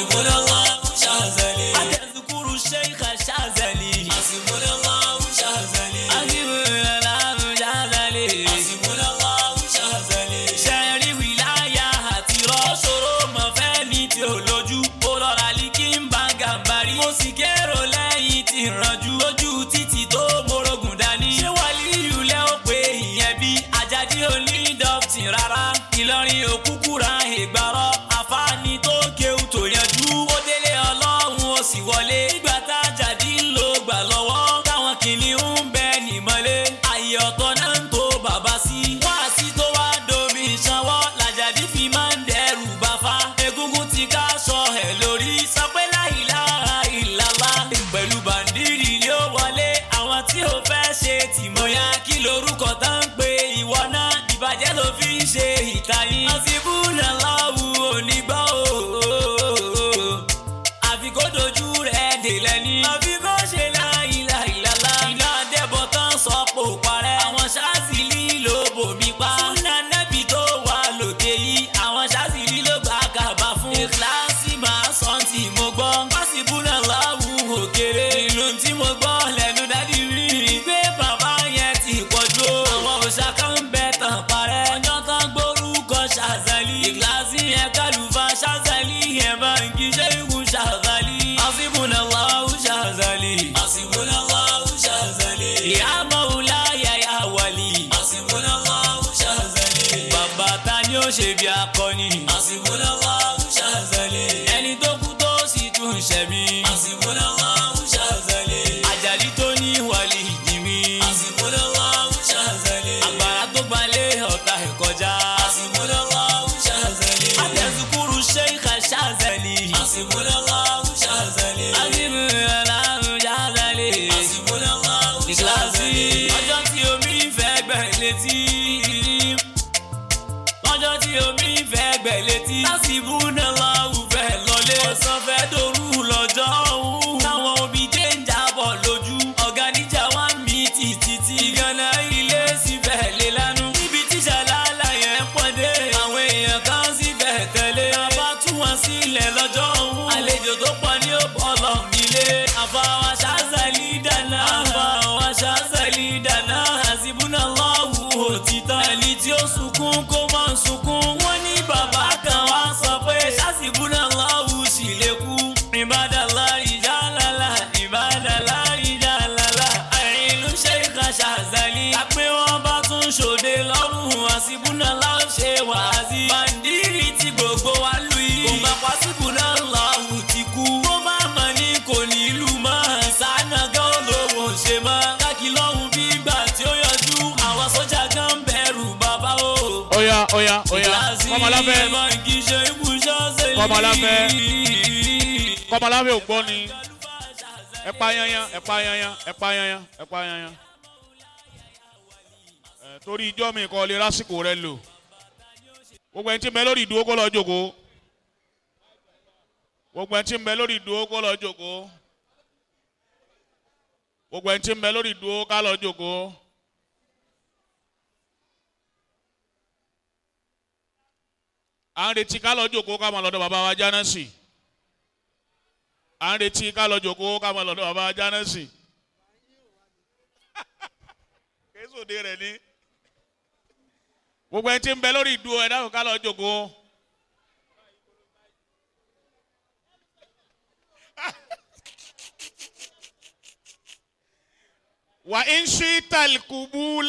Hasbunallahu Shazali. Atazukuru Sheikh Shazali. Hasbunallahu Shazali. Hasbunallahu Shazali. Hasbunallahu Shazali. Ṣẹ̀rí wìláyà àti rọ́ṣọ̀rọ̀ mọ̀ fẹ́ ní tí ò lójú. Ó rọra lí kí n bá gàmbàrí. Mo sì kérò lẹ́yìn tí ìrànjú. Lójú títì tó morogun dání. Ṣé wàlíyù lẹ́ ó pé ìyẹn bí? Àjàdí onídọ̀tí rárá. Ìlọrin òkúkú ra ìgbàrọ̀. Àfáàní tó kéwù tó yanjú. Ó délé ọlọ́run ó sì wọlé. Nígbà tá Àjàdí ń lo gbà lọ́wọ́. Táwọn kìnìún ń bẹ nìmọ̀lé. Àyè ọ̀tọ̀ náà ń tó bàbá sí. Wáàsí tó wá domi ìsanwó. Làjàdí fi máa ń dẹrù bàfá. Egungun ti ká sọ ẹ̀ lórí. Sọ pé láìláha ìlàlá. Pẹ̀lú bàǹdìrì ni ó wọlé. Àwọn tí ó fẹ́ ṣe tìmọ̀yà kí lorúkọ tá ń pe ìwọ náà. Ìbàjẹ́ ló fi ń ṣe ìtayín. Hasbunallahu onígbọ́ o. Àfi kó dojú rẹ̀ délẹ̀ ní. Àfi kó ṣe láìláìlálá. Iná dẹ́bọ̀ tán sọ pò parẹ́. Àwọn ṣáàzìlì ló bòmí pa. Súnà nẹ́bì tó wà lókè yìí. Àwọn ṣáàzìlì ló gbà kàbá fún. Ìkíláàsì máa sọ tí mo gbọ́. Hasbunallahu òkèrè. Ìlú tí mo gbọ́ lẹ́nu dádì rí. Ìgbé bàbá yẹn ti pọ̀jù. Àwọn òòṣà kan ń bẹ tán parẹ́. Ọjọ́ tán gbórúkọ Ṣàzálí. Ìkíláàsì yẹn kálùfà Ṣàzálí yẹn bá ń kí Ṣéhù Ṣàzálí. Hasbunallahu Ṣàzálí. Hasbunallahu Ṣàzálí. Ya Maulaya ya Wali. Hasbunallahu Ṣàzálí. Bàbá ta ni ó ṣe bí akọni. Hasbunallahu Ṣàzálí. Ẹni tó kú tó sì tún ṣẹ̀mí. Hasbunallahu Ṣàzálí. Àjàdí tó ní wàlí ìjìmí. Hasbunallahu Ṣàzálí. Agbára tó gbalẹ̀ ọ̀tá ẹ̀ kọjá. Hasbunallahu Ṣàzálí. Atazukuru Sheikh Ṣàzálí. Hasbunallahu Ṣàzálí. Hasbunallahu Ṣàzálí. Hasbunallahu Ṣàzálí. Ọjọ́ tí omi fẹ́ gbẹ̀ létí. Lọ́jọ́ tí omi fẹ́ gbẹ̀ létí. Hasbunallahu fẹ́ lọlé. Ọ̀sán fẹ́ dorú lọ́jọ́ òun. Táwọn òbí jẹ́ ń jábọ̀ lójú. Ọ̀gá níjà wá mi títí. Ìgànnà ilé sì fẹ́ lé lánú. Níbi tí ṣàlàlà yẹn pọ̀ dé. Àwọn èèyàn kan sì fẹ́ tẹ̀lé. A bá tú wọn sílẹ̀ lọ́jọ́ òun. Àlejò tó pọ̀ ní ó bọ̀ lọ nílé. Àfàwọn Ṣàzálí dáná. Àfàwọn Ṣàzálí dáná. Hasbunallahu òtítọ́. Ẹni tí ó sunkún kó má sunkún. Wọ́n ní bàbá kan wá sọ pé Hasbunallahu sì lè kú. Ìbádàlá ìjálálá, ìbádàlá ìjálálá. Àìlú Sheikh Ṣàzálí. Àpé wọn bá tún ṣòde lọ́rùn. Hasbunallahu ṣe wàásì. Bàǹdírì tí gbogbo wa lù yìí. Kò má Hasbunallahu ti kú. Kó má mọ̀ ní kò ní lù mọ́. Ìsáná gan lówó ṣe mọ́. Káàkiri lọ́hùn bí ìgbà tí ó yọjú. Àwọn sójà gan bẹ̀rù bàbá o. Oya oya oya Kọ́mọláfẹ́ Kọ́mọláfẹ́ Kọ́mọláfẹ́ ò gbọ́ ni. Ẹ pa yanyan, ẹ pa yanyan, ẹ pa yanyan, ẹ pa yanyan. Ẹ torí ijọ́ mi kọ́ lè lásìkò rẹ lò. Gbogbo ẹni tí ń bẹ lórí ìdúró kó lọ jókòó. Gbogbo ẹni tí ń bẹ lórí ìdúró kó lọ jókòó. Gbogbo ẹni tí ń bẹ lórí ìdúró ká lọ jókòó. À ń retí ká lọ jókòó ká máa lọ́dọ̀ bàbá wa Jánásì. À ń retí ká lọ jókòó ká máa lọ́dọ̀ bàbá wa Jánásì. Kéésòde rẹ̀ ni. Gbogbo ẹni tí ń bẹ lórí ìdúró ẹ dákun ká lọ jókòó. Wà ń ṣí tàlkùbúlà.